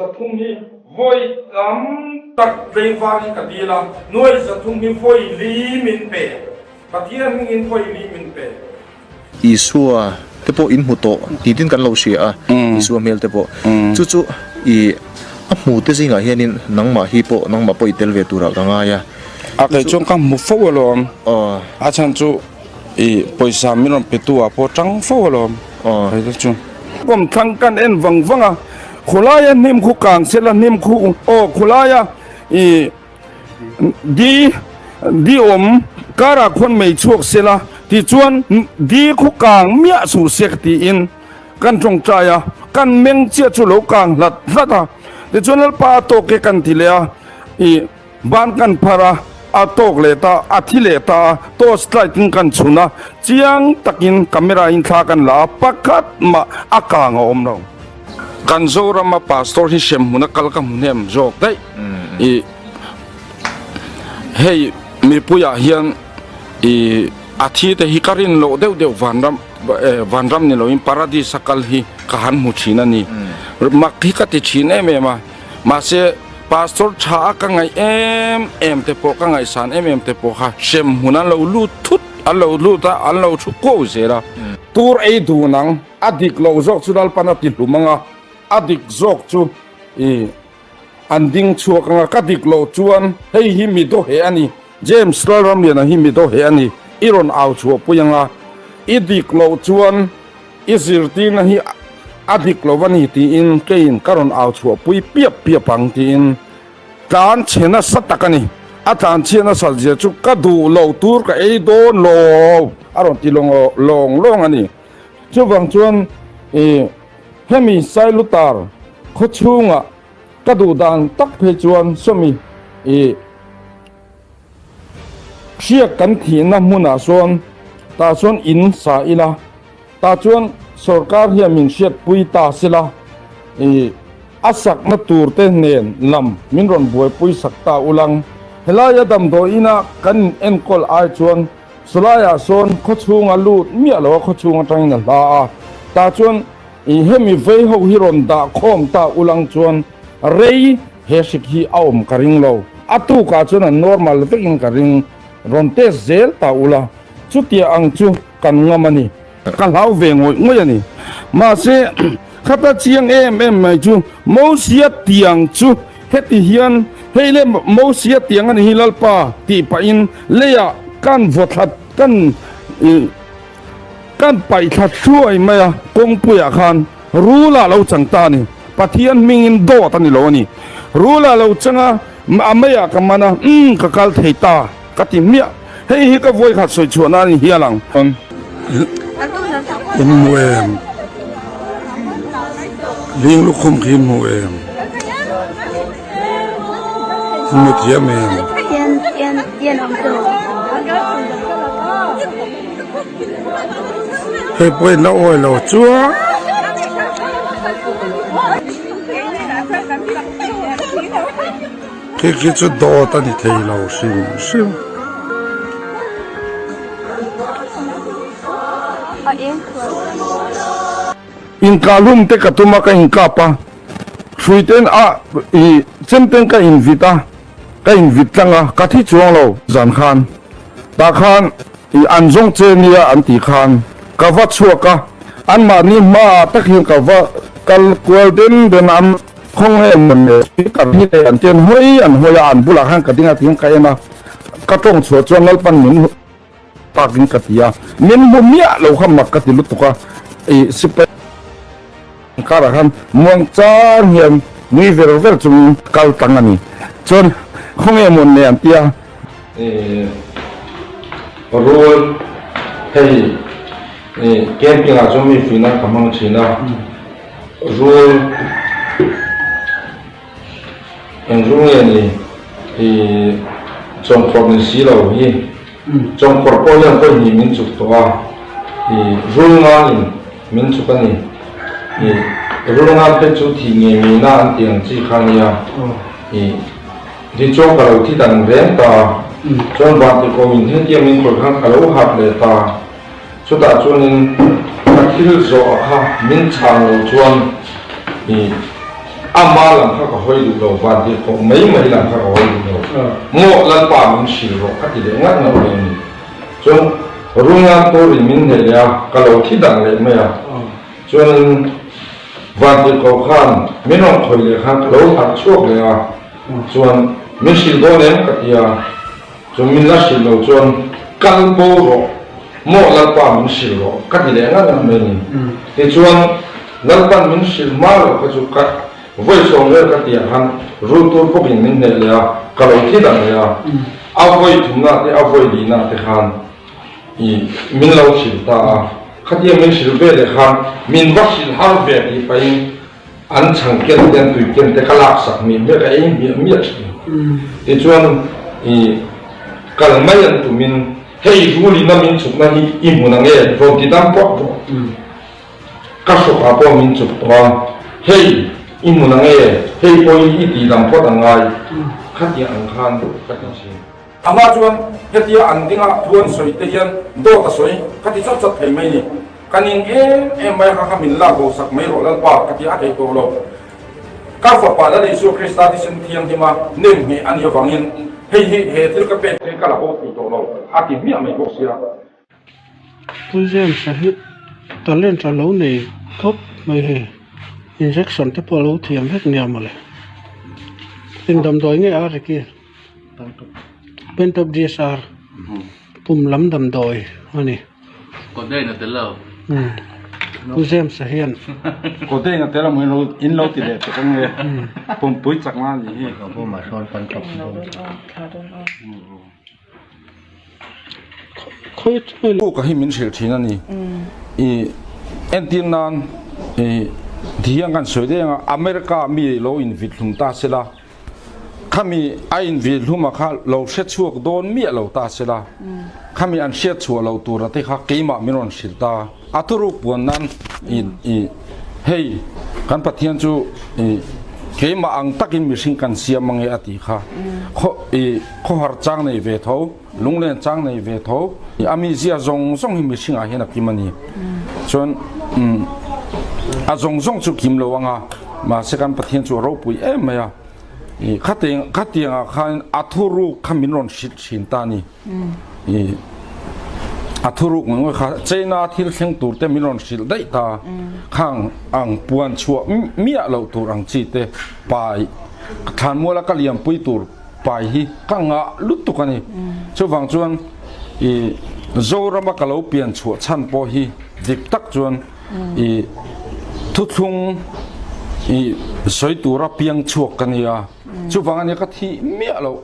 300 hi vawi tam tak tleivar hi ka dil a, nuai 300 hi vawi li min pe. Pathian hmingin vawi li min pe. Isua te pawh in hmu tawh tih tin kan lo hria a, Isua hmel te pawh. Chu chu i a hmu te zingah hianin nangmah hi pawh nangmah pawh i tel ve turah ka ngai a. A kei chuan ka hmu fo alawm. A chhan chu I pawisa min rawn pe tu ah pawh tang fo alawm hei te chu. Kawm thlang kan en vang vang a, khawlaia hnim khu kang sela hnim khu aw khawlaia i di di awm karah khuan mei chhuak sela tichuan di khu kang miah suh sek tiin kan tawngtai a, kan meng chiah chu lo kang hlat hlat a, tichuan Lalpa a tawk e kan ti leh a i. Ban kan phar a, a tawk leh ta, a thi leh ta a, torch light in kan chhun a, chiang takin camera in thla kan la a, pakhat mah a kang a awm lo. Kan Zorama pastor hi hrem hmun a kal ka hmu hnem zawk daih i hei mipuiah hian i a thi te hi ka rin loh deuh deuh vanram vanram ni loin paradis a kal hi ka han hmu thin a ni. Mak hi ka ti thin em em a, mahse Pastor tha a ka ngaih em em te pawh ka ngaihsan em em te pawh kha hrem hmun an lo lut thut an lo lut a an lo thu ko zel a. Tur ei dun ang a dik loh zawk chu Lalpan a ti hlum ang a a dik zawk chu i an ding chhuak ang a ka dik loh chuan hei hi mi dawheh a ni James Lalramliana hi mi dawheh a ni i rawn au chhuah pui ang a i dik loh chuan I zirtirna hi a dik lo a ni tiin keiin ka rawn au chhuah pui piap piap ang tiin tlan chhe nasa tak a ni. A tlan chhia nasat zia chu ka duh lo tur ka ei dawn lo a rawn ti lawng lawng lawng a ni. Chuvang chuan i hemi Sailutar khaw chhungah ka duh dan tak phei chuan sawmi i Hriak kan thihna hmunah sawn tah chuan in sa ila, tah chuan sorkar hian min hriatpui ta sela, ih a sakna tur te nen lam min rawn buaipui sak ta ulang. Helaia damdawi ina kan in enkawl ai chuan sawlaiah sawn khawchhunga lut miah loa khawchhung atangin a hla a, tah chuan ih hemi vei ho hi rawn dah khawm ta ulang chuan rei He hrik hi a awm ka ring lo. A tukah chuan a normal vekin ka ring. Rawn test zel ta ula, chutia ang chu kan ngam a ni. Ka hlau ve ngawih ngawih a ni. Mahse, khata chiang em em mai chu Mosia tiang chu heti hian, Hei le Mosia tiang a ni hi Lalpa tih pahin leiah kan vaw thla kan kan paih thla hruai mai a, kawngpuiah khan. Rula lo chang ta a ni. Pathian hmingin dawt a ni lo a ni. Rula lo chang a, a meiah ka man a, umm ka kal thei ta ka ti hmiah. Hei hi ka vawi khat sawi chhuahna a ni hial ang. In hmu em? Ling lukhum khi in hmu em? In hmu thiam em? Hei pawh in la awi lo chuan khi khi chu dawt a ni thei lo hrim hrim. Inkahlum te ka tum a ka inkap a, hrui ten a i chem ten ka invit a, ka invit tlang a, ka thi chuang lo zan khan tah khan I an zawng che nia an tih khan ka va chhuak a, anmahni hmaah tak hian ka va kal kual den den a, an khawngaih em em e, speaker hi leh an tian hawi an hawi a, an bulah khan ka ding a tiin ka en a, ka tawng chhuah chuan Lalpan min takin ka ti a, min hmu miah lo kha mak ka ti lutuk a, i sipai karah khan muang chang hian nui ver ver chungin kal tlang a ni, chuan khawngaih em awn nei an ti a. Rul hei camping ah chuan mi fuihna ka hmang thin a, rul eng rul nge ni ih chawngkhawrh ni si lo hi chawngkhawrh pawh hian pawh hnih min chuk tawh a ih rul ngan in min chuk a ni ih rul ngan phei chu thih ngei ngei na an tih ang chi kha a nia ih. Tichuan ka lo thi dan reng ta, chuan Vantikawm in hetiang min khawih khan ka lo harh leh ta. Chutah chuanin ka thil zawh a kha min chhan lo chuan i Ama lam kha ka hawi duh lo, vantirhkoh mai mai lam kha ka hawi duh lo. Maw Lalpa min hrilh rawh ka ti leh ngat ngat mai a ni. Chuan Rungan turin min hneh leh a, ka lo thi dang leh mai a. Chuanin vantirhkoh khan min rawn khawih leh khan ka lo harh chhuak leh a, chuan min hrilh dawn em ka ti a, chuan min la hrilh lo chuan kal bo rawh, maw Lalpa min hrilh rawh ka ti leh ngat ngat mai a ni. Tichuan Lalpan min hrilh hma loh kha chu ka vawi sawm vel ka tih ah khan rul tur bawkin min hneh leh a, ka lo thi dang leh a, a vawi thumna te a vawi lihna te khan I min lo hrilh ta a, khatia min hrilh ve leh khan min va hrilh har ve tih pahin an chhang ken te an tui ken te ka laksak miah miah ka ei miah miah thin. Tichuan i kal mai an tumin hei rulin a min chukna hi i hmun ang e rawn ti dam pawh pawh ka hrawkah pawh min chuk tawh a, hei i hmun ang e hei pawh hi i tih dam phawt ang ngai khatia ang khan ka ti thin. Amah chuan hetia an dinga thu an sawi te hian dawt a sawi ka ti chat chat thei mai ni. Ka ning em em mai a kha kha min lak bo sak mai rawh Lalpa ka ti a theih tawh lo. Ka fapa Lal Isua Krista thisen thianghlima nem ngheh a nih avangin hei hi he thil ka pek hi ka la haw thei tawh lo a ti hmiah mai bawk sia. Pu James a hi talent a lo nei khawp mai hei injection te pawh a lo thiam vek nia mawle eng damdawi nge a Ricky Pentop DSR pum lam damdawi a ni Codeine a tel lo Pu James a hian Codeine a tel a maw in lo ti leh tuk ange pumpui chakna a nih hi. Puk hi min hrilh thin a ni. I entir nan i tihian kan sawi daih ang a, America mi lo invit hlum ta sela, khami a invit hluma kha lo hre chhuak dawn miah lo ta sela, khami an hriat chhuah loh tura te kha keimah min rawn hrilh ta. A thuruk puan nan i i hei kan Pathian chu i keimah ang takin mihring kan siam ange a tih kha khaw i khawhar chang nei ve tho lunglen chang nei ve tho a mizia zawng zawng hi mihring ah hian a kim a ni chuan um a zawng zawng chu kim lo anga mahse kan Pathian chu a ropui em mai a i khatiang khatiang ah khan a thuruk kha min rawn hrilh thin ta a ni. I a thuruk ngawih kha China thil thleng tur te min rawn hrilh daih ta khang ang puan chhuah miah loh tur ang chi te pai thlanmuala ka liampui tur pai hi ka ngah lutuk a ni. Chuvang chuan i Zorama ka lo pian chhuah chhan pawh hi dik tak chuan i thuthlung i sawi tura piang chhuak ka nia. Chuvang ania ka thih miah loh.